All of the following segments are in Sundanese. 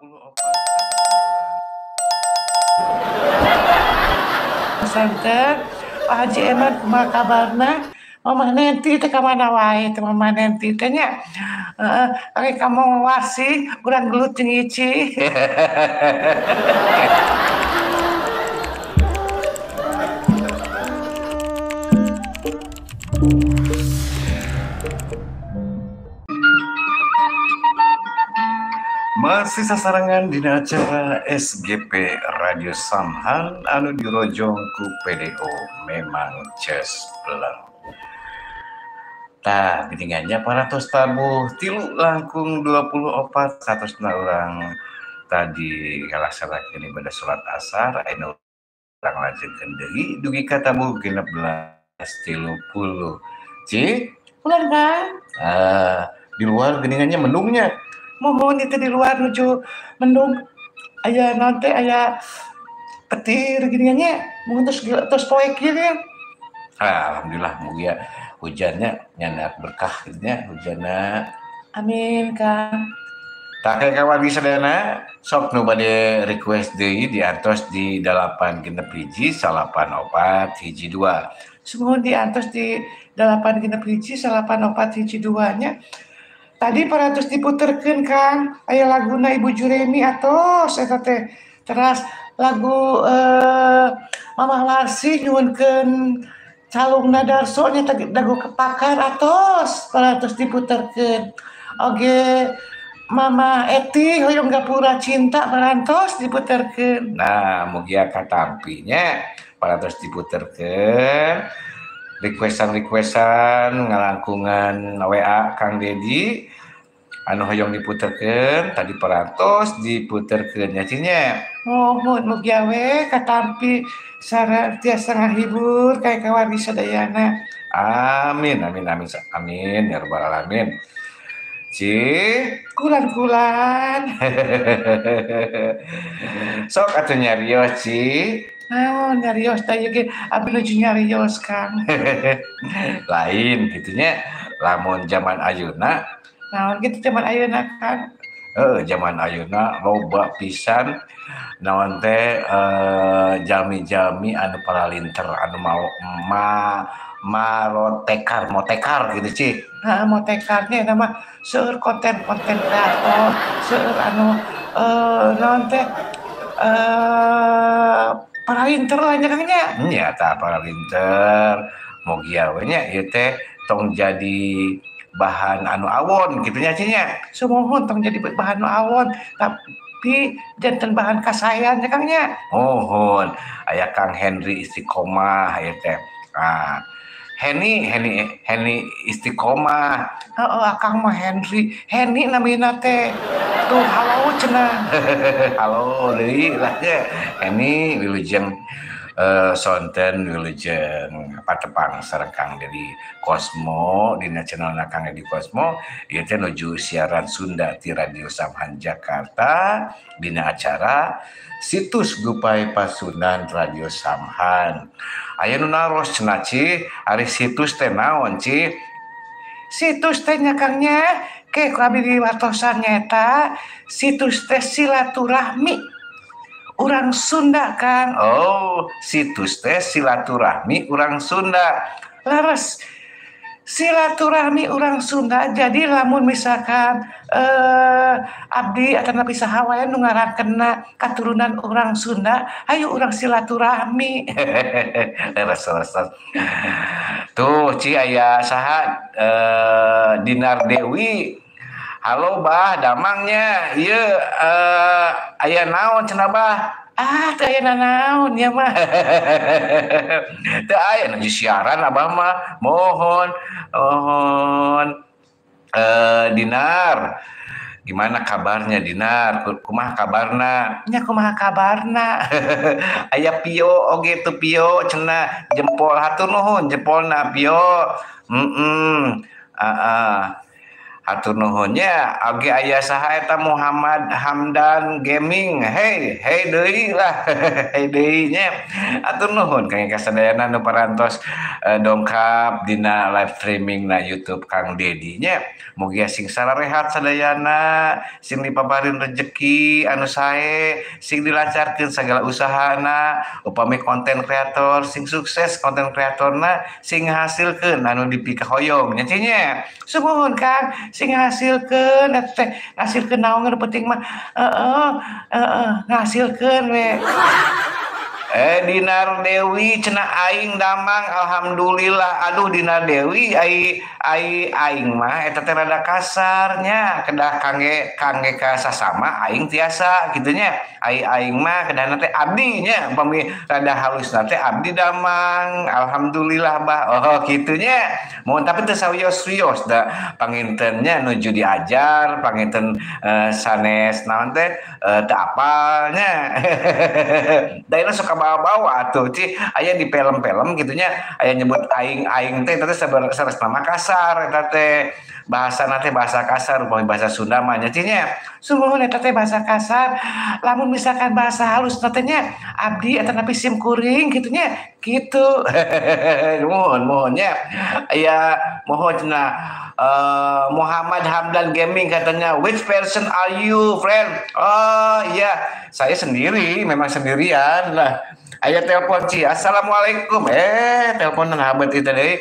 24. Santen Pak Haji Eman kumaha kabarna? Mama Nenti teh ka mana wae teh Mama Nenti teh nya. Heeh, ari kamu wasi urang gelut jeung Ici. Masih sasarengan dina acara SGP Radio Samhan anu dirojong ku PDO memang ces belang. Tah geuningannya parantos tabuh 2:24 satosna urang tadi ngalaksanakeun ibadah salat asar ayeuna urang lanjutkeun deui dugi ka tabuh 16.30. Ci, ulah Kang. Ah, di luar geuningannya mendungnya. Mohon itu di luar nuju mendung aya naon teh aya petir geuningannya mun terus terus poek ieu ya. Alhamdulillah mugia hujannya nyandak berkah gitu nya hujanna. Amin Kang. Tah kawan sadayana sok nu bade request deui diantos di 8 6 1 9 4 1 2. Sumuhun diantos di 8 6 1 9 4 1 2 nya. Tadi parantos diputerkeun Kang aya laguna Ibu Juremi atos eta teh teras lagu Mamah Warsi nyuhunkeun calungna Darso nya dagu kepakar atos parantos diputerkeun. Oge Mama Eti hoyong gapura cinta parantos diputerkeun. Nah, mugia katampinya parantos diputerkeun. Requestan-requestan ngalangkungan WA Kang Dedi anu hoyong diputerkeun tadi parantos diputerkeun nya nya. Muhun mugia we katampi sareng tiasa ngahibur kae kawargi sadayana. Amin amin amin amin ya rabbal alamin. Ci, kulan-kulan. Sok atuh nyarios Ci. Naon nyarios teh ieu ge abdi nuju nyarios Kang. Lain kitu nya lamun zaman ayeuna. Naon kitu zaman ayeuna Kang? Heuh, zaman ayeuna loba pisan naon teh jalmi-jalmi anu paralinter anu mau marotekar motekar gitu Ci. Heeh, motekarnya nama seueur konten-konten kreator, seueur anu naon teh paralinter lah nya Kang nya. Nya tah paralinter mugia we nya ieu teh tong jadi bahan anu awon kitu nya Ci nya. Sumuhun tong jadi bahan anu awon tapi janten bahan kasaean nya Kang nya. Muhun aya Kang Henry Istiqomah ieu teh. Ah, Henny Henny Henny Istiqomah. Heeh, akang mah Henry, Henny namina teh. Tuh halo cenah. Halo deui lah nya. Henny wilujeng sonten wilujeng patepang sareng Kang Dedi Cosmo dina channelna Kang Dedi Cosmo ieu teh nuju siaran Sunda ti Radio Samhan Jakarta dina acara Situs Gupai Pasundan Radio Samhan. Aya nu naros cenah Ci, ari situs teh naon Ci? Situs teh nya Kang nya, ke ku abdi diwartosan nyaeta situs teh silaturahmi urang Sunda Kang. Oh, situs teh silaturahmi urang Sunda. Leres. Silaturahmi urang Sunda jadi lamun misalkan abdi atanapi saha wae nu ngarankeunna katurunan urang Sunda, hayu urang silaturahmi. Leres leres. Tuh Ci aya saha Dinar Dewi. Halo Bah, damangnya ieu aya naon cenah Bah? Ah, teu aya nanaon ya mah. Teu aya nuju siaran abah mah. Mohon mohon Dinar. Gimana kabarnya Dinar? Kumaha kabarna? Nya kumaha kabarna? Aya Pio oge tuh Pio cenah jempol hatur nuhun jempolna Pio. Heeh. Hatur nuhun nya oge aya saha eta Muhammad Hamdan Gaming. Hey, hey deui lah. Hey deui nya. Hatur nuhun kang kasadayana nu parantos dongkap dina live streaming na YouTube Kang Dedi nya. Mugi sing sararehat sadayana, sing dipaparin rejeki anu sae, sing dilancarkeun sagala usahana, upami konten kreator sing sukses konten kreatorna, sing ngahasilkeun anu dipikahoyong nya nya. Sumuhun Kang, sing ngahasilkeun eta teh ngahasilkeun naon nu penting mah heeh heeh ngahasilkeun we. Dinar Dewi cenah aing damang alhamdulillah. Aduh Dinar Dewi ai aing mah eta teh rada kasarnya kedah kangge ka sasama aing tiasa kitu nya. Ai aing mah kedahna teh abdi nya upami rada halusna teh abdi damang alhamdulillah bah. Oh kitu nya. Mun tapi teu sawios-wios da pangintennya nuju diajar panginten sanes naon teh teu apal nya. Da ieu sok bawa-bawa tuh ci aya di film-film gitunya aya nyebut aing-aing teh teh sanes nama kasar eta teh bahasana teh bahasa kasar upami bahasa Sunda mah nya ci nya. Sungguh eta teh bahasa kasar lamun misalkan bahasa halus teh nya abdi eta napi sim kuring kitu nya kitu. Mohon mohonnya aya mohon cenah Muhammad Hamdan Gaming katanya which person are you friend? Oh iya saya sendiri memang sendirian lah. Ayah telepon Ci, assalamualaikum. Teleponan habet itu deh.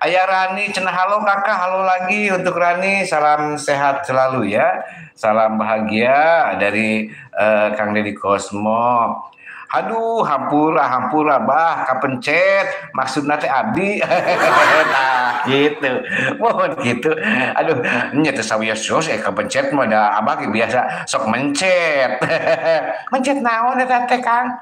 Ayah Rani cenah halo kakak, halo lagi untuk Rani, salam sehat selalu ya. Salam bahagia dari Kang Dedi Cosmo. Aduh, hampura bah kapencet maksudna teh abdi. Tah gitu. Mohon gitu. Aduh, nya teh sawios-wios kapencet mah da abah ge biasa sok mencet. Mencet naon eta teh Kang?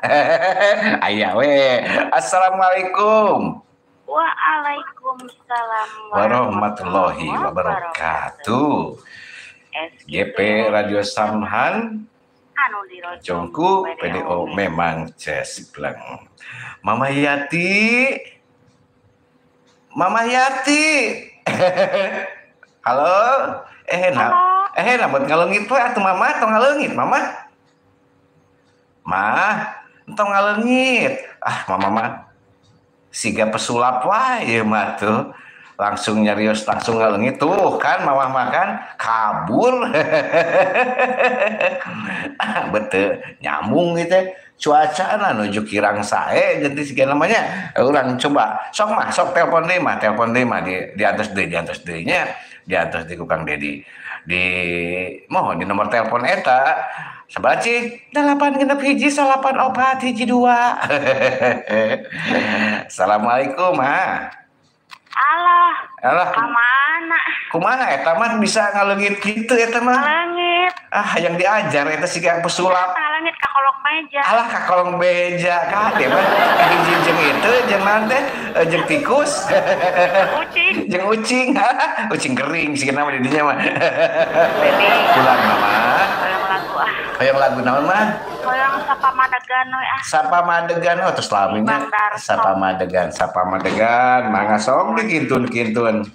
Aya we. Assalamualaikum. Waalaikumsalam warahmatullahi wabarakatuh. GP Radio Samhan Jongku PDO memang cespleng. Mama Yati. Mama Yati. Halo. Nah buat ngaleungit we atuh mama tong ngaleungit mama. Mah, tong ngaleungit. Ah, mama mah siga pesulap wae ieu mah tuh. Langsung nyarios langsung ngaleungit tuh kan mama makan kabur. Betul nyambung gitu cuaca lah nuju kirang sae jadi sekian namanya orang coba sok mah sok telepon deui mah di atas deui nya di atas di Kang Dedi di mohon di nomor telepon eta sabaraha Ci 8 6 1 9 4 1 2. Assalamualaikum ha. Alah. Alah. Kamana? Kumaha eta mah bisa ngaleungit kitu eta mah? Ngaleungit. Ah, yang diajar eta siga pesulap. Ngaleungit ka kolong meja. Alah ka kolong beja kade mah hiji jeung itu jeung naon teh jeung tikus. Ucing. Jeung ucing. Ucing kering sigana mah di dinya mah. Pulang mama. Hoyong lagu ah. Hoyong lagu naon mah? Hoyong Sapa Madegan we ah. Sapa Madegan oh terus laminya Sapa Madegan, Sapa Madegan mangga sok dikintun-kintun.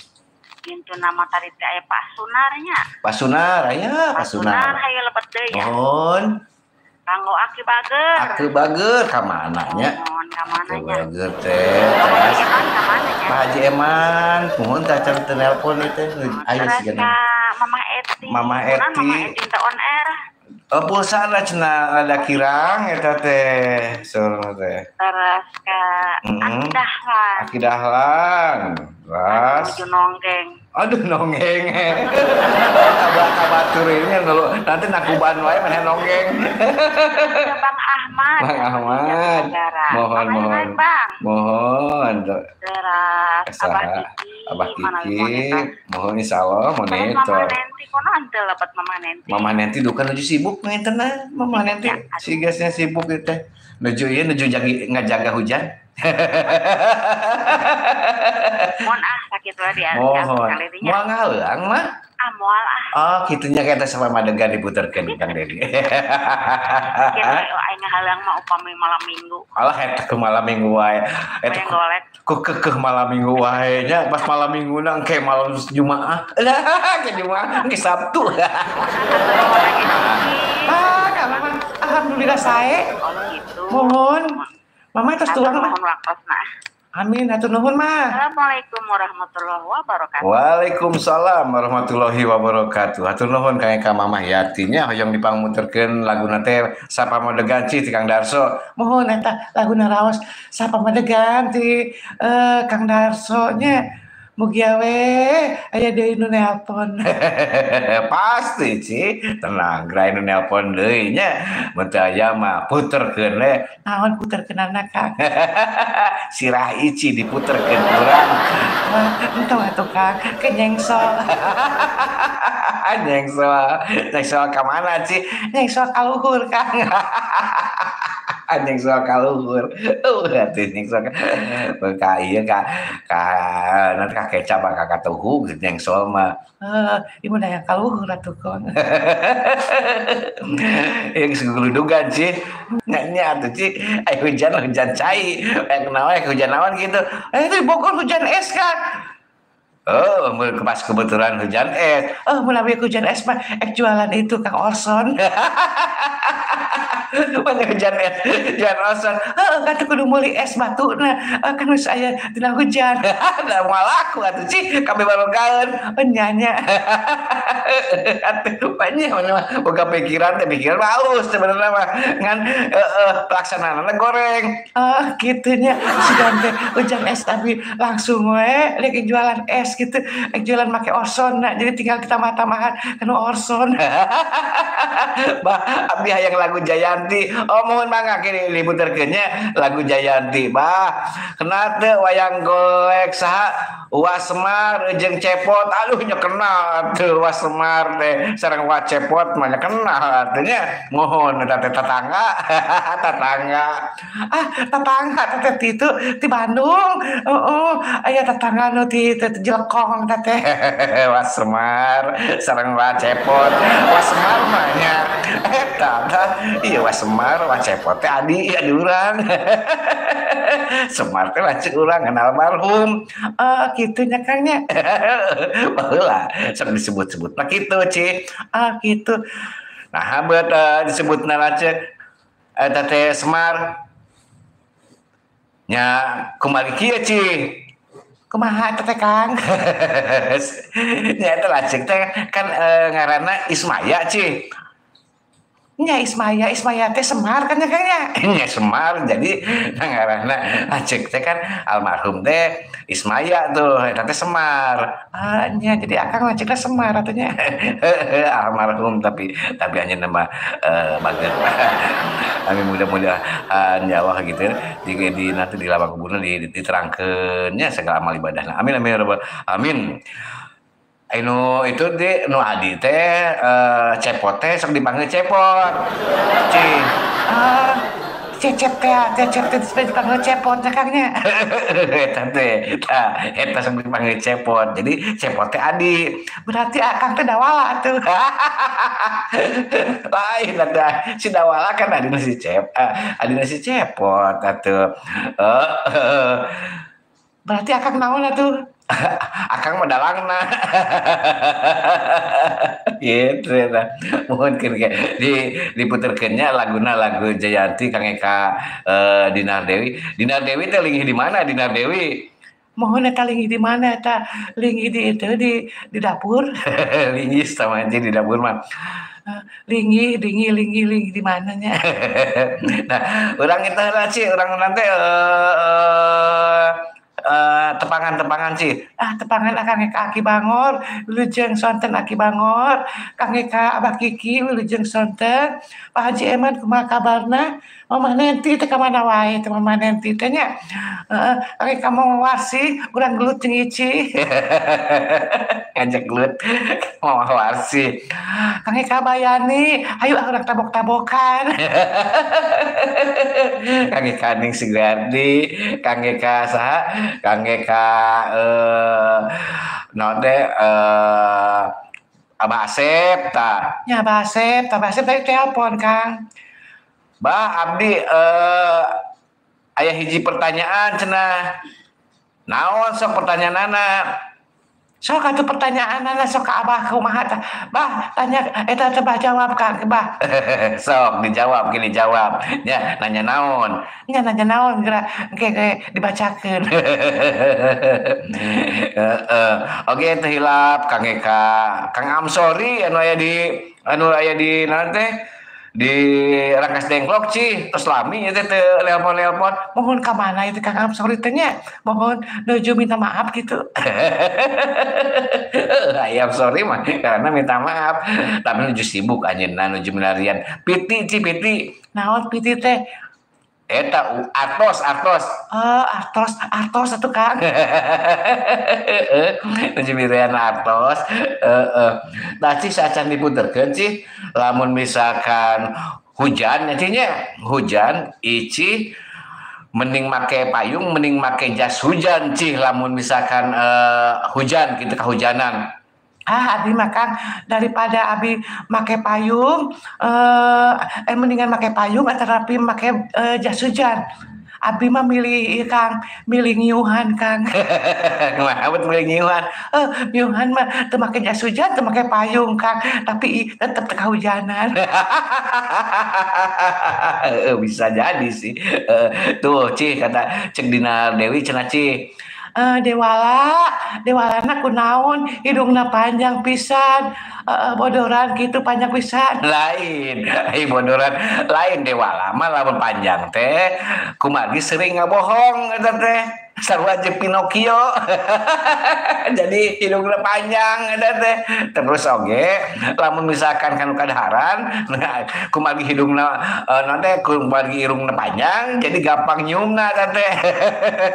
Kintun nama tadi teh aya Pak Sunarnya. Pak Sunar aya Pak Sunar. Hayu lebet deui ya. Mohon. Kanggo Aki Bager. Aki Bager ka mana nya? Mohon ka mana Aki nya? Bager teh. Pak Haji Eman, mohon teh can teu nelpon ieu teh. Ayo sigana. Mama Eti. Mama Eti. Mama Eti teh on air. Oh, pulsa lah cenah rada kirang eta teh saurna teh. Terus ka Aki Dahlan. Aki Dahlan. Terus nuju nonggeng. Aduh nonggeng. Kabatur ini nanti nakuban wae maneh nonggeng. Bang Ahmad. Bang Ahmad. Mohon mohon. Bang. Mohon. Terus Abah Kiki. Abah Kiki. Mohon insyaallah monitor. Mama Nenti kono henteu lebet Mama Nenti. Mama Nenti duka nuju sibuk ngintenna. Mama Nenti sigasnya sibuk ieu teh. Nuju ieu nuju ngajaga hujan. Mohon ah sakit wae di Mohon. Moal ngaleang mah. Ah moal ah. Oh, kitunya kita sama madegan diputerkeun Kang Dedi. Kieu aing ngahalang mah upami malam minggu. Alah eta ke malam minggu wae. Eta ku kekeh malam minggu wae nya, pas malam minggu na engke malam Jumaah. Lah, ke Jumaah engke Sabtu. Ah, Mama, alhamdulillah sae. Oh gitu. Mohon. Mama tos tuang mah. Mohon waktosna. Amin, hatur nuhun mah. Assalamualaikum warahmatullahi wabarakatuh. Waalaikumsalam warahmatullahi wabarakatuh. Hatur nuhun ka Mamah Yatinya hoyong dipangmuterkeun laguna teh Sapa Madegan ti Kang Darso. Mohon eta laguna raos Sapa Madegan ti Kang Darso nya. Mugia we aya deui nu nelpon. Pasti Ci, tenang geura nu nelpon deui nya. Mun teu aya mah puterkeun we. Naon puterkeunana Kang? Sirah Ici diputerkeun urang. Wah, entong atuh Kang, ke nyengsol. Nyengsol. Nyengsol ka mana Ci? Nyengsol ka luhur Kang. Nyengsol ka luhur. Atuh nyengsol ka ieu ka nanti ka kecap ka katuhu nyengsol mah. Heeh, ieu mah hayang ka luhur atuh Kang. Ieu geus guludugan Ci. Nya atuh Ci, aya hujan hujan cai. Aya kunaon aya hujan naon kitu. Itu di Bogor hujan es Kang. Oh, pas kebetulan hujan es. Oh, menawi hujan es mah ek jualan itu Kang Orson. Banyak hujan es, hujan Orson. Heeh, kan kudu meuli es batuna. Kan geus aya dina hujan. Da moal laku atuh Ci, kabeh barogaeun. Oh, nya nya. Atuh banyak mana mah boga pikiran teh pikiran halus sebenarnya mah ngan heeh pelaksanaanna goreng. Oh, kitu nya. Sugan teh hujan es tapi langsung we rek jualan es gitu, jualan make Orson nah, jadi tinggal kita tambah-tambahan kanu Orson. Bah, abdi hayang lagu Jayanti. Oh, mohon mangga kini diputerkeun nya lagu Jayanti. Bah, kenal teu wayang golek saha? Wa Semar jeung Cepot. Aduh nya kenal atuh Wa Semar teh sareng Wa Cepot mah nya kenal atuh nya. Mohon eta teh tetangga. Tetangga. Ah, tetangga teh ti itu ti Bandung. Heeh, aya tetangga nu ti Jelekong teh. Wa Semar sareng Wa Cepot. Wa Semar mah nya eta tah. Ieu Wa Semar Wa Cepot teh adi adi urang. Semar teh lanceuk urang kenal almarhum. Kitu nya Kang nya. Baheula sok disebut-sebutna kitu Ci. Ah kitu. Nah, beut disebutna lanceuk eta teh Semar. Nya kumaha kieu Ci? Kumaha eta teh Kang? Nya eta lanceuk teh kan ngaranna Ismaya Ci. Nya Ismaya, Ismaya teh Semar kan nya Kang nya. Nya Semar, jadi ngaranna lanceuk teh kan almarhum teh Ismaya tuh, eta teh Semar. Ah nya jadi akang lanceukna Semar atuh nya. Almarhum tapi anjeunna mah bager. Amin mudah-mudahan nyawa gitu di nanti di lawang kuburna diterangkeun nya segala amal ibadahna. Amin amin ya rabbal amin. Anu itu di nu adi teh Cepot teh sok dipanggil Cepot. Ci. Cecep teh, Cecep teh dipanggil Cepot nya Kang nya. Eta teh, tah eta sok dipanggil Cepot. Jadi Cepot teh adi. Berarti akang teh dawala atuh. Lain atuh si dawala kan adina si Cep, adina si Cepot atuh. Berarti akang naon atuh? Akang mah dalangna. Gitu nah. Mohon di diputerkeun nya laguna lagu Jayanti Kang Eka Dinar Dewi. Dinar Dewi teh linggih di mana Dinar Dewi? Mohon eta linggih di mana eta? Linggih di itu di dapur. Linggih sama aja di dapur mah. Linggih, linggih, linggih, linggih di mananya. Nah, urang itu heula Ci, urang nanti tepangan-tepangan Ci. Ah, tepangan akang Eka Aki Bangor, wilujeng sonten Aki Bangor, Kang Eka Abah Kiki wilujeng sonten, Pak Haji Eman kumaha kabarna? Mamah Nenti teh ka mana wae teh Mamah Nenti teh nya. Heeh, Kang Eka mau Warsi, urang gelut jeung Ici. Ngajak gelut Mamah Warsi. Kang Eka Bayani, hayu ah urang tabok-tabokan. Kang Eka Ning Sigardi, Kang Eka saha? Kang Eka naon teh Abah Asep tah. Nya Abah Asep, tah Abah Asep tadi telepon Kang. Bah abdi aya hiji pertanyaan cenah. Naon sok pertanyaanana? Sok atuh pertanyaanana sok ka Abah kumaha tah? Bah tanya eta teh Bah jawab Kang, Bah. Sok dijawab gini jawab. Nya nanya naon? Nya nanya naon geura engke ge dibacakeun. Heeh. Oke teu hilap Kang Eka. Kang Amsori anu aya di naon teh? Di Rangkas Dengklok cih terus lami itu teh nelpon-nelpon. Mohon ka mana itu Kang Amsori teh nya? Mohon nuju minta maaf gitu. Ayam sorry mah karena minta maaf tapi nuju sibuk anjeunna nuju milarian piti cih piti. Naon piti teh? Eta artos. Oh, artos atuh Kang. Nuju milarian artos. Heeh. Tah cih saacan diputerkeun cih lamun misalkan hujan nya cih nya, hujan ici mending make payung mending make jas hujan cih lamun misalkan hujan gitu kehujanan. Ah, abi mah Kang daripada abi make payung mendingan make payung atau make jas hujan. Abi mah milih Kang, milih ngiuhan Kang. Kumaha bet milih ngiuhan? Ngiuhan mah teu make jas hujan, teu make payung Kang, tapi tetep teu kahujanan. Bisa jadi sih. Tuh cih kata cek Dinar Dewi cenah cih. Dewalana kunaon hidungna panjang pisan, bodoran gitu panjang pisan. Lain, bodoran lain dewala mah lamun panjang teh kumargi sering ngabohong eta teh. Sarua jeung Pinocchio. Jadi hidungna panjang eta teh. Terus oge lamun misalkan kanu kadaharan kumargi hidungna naon teh kumargi irungna panjang jadi gampang nyiumna eta teh.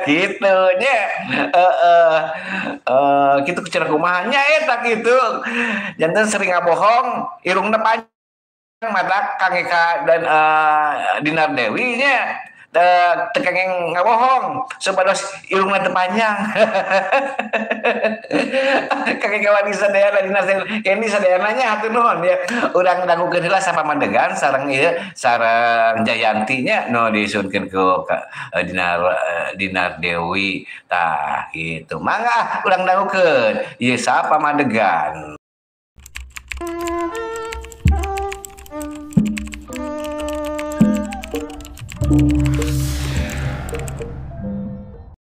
Gitu nya. Kitu cenah kumaha nya eta kitu. Janten sering ngabohong irungna panjang mata Kang Eka dan Dinar Dewi nya. Teu kengeng ngabohong supados irungna teu panjang. Kang Eka wani sadayana Dinar Kendi sadayana nya hatur nuhun ya. Urang dangukeun heula sapamandegan sareng ieu sareng Jayanti nya nu disunkeun ku Dinar Dewi tah kitu. Mangga urang dangukeun ieu sapamandegan.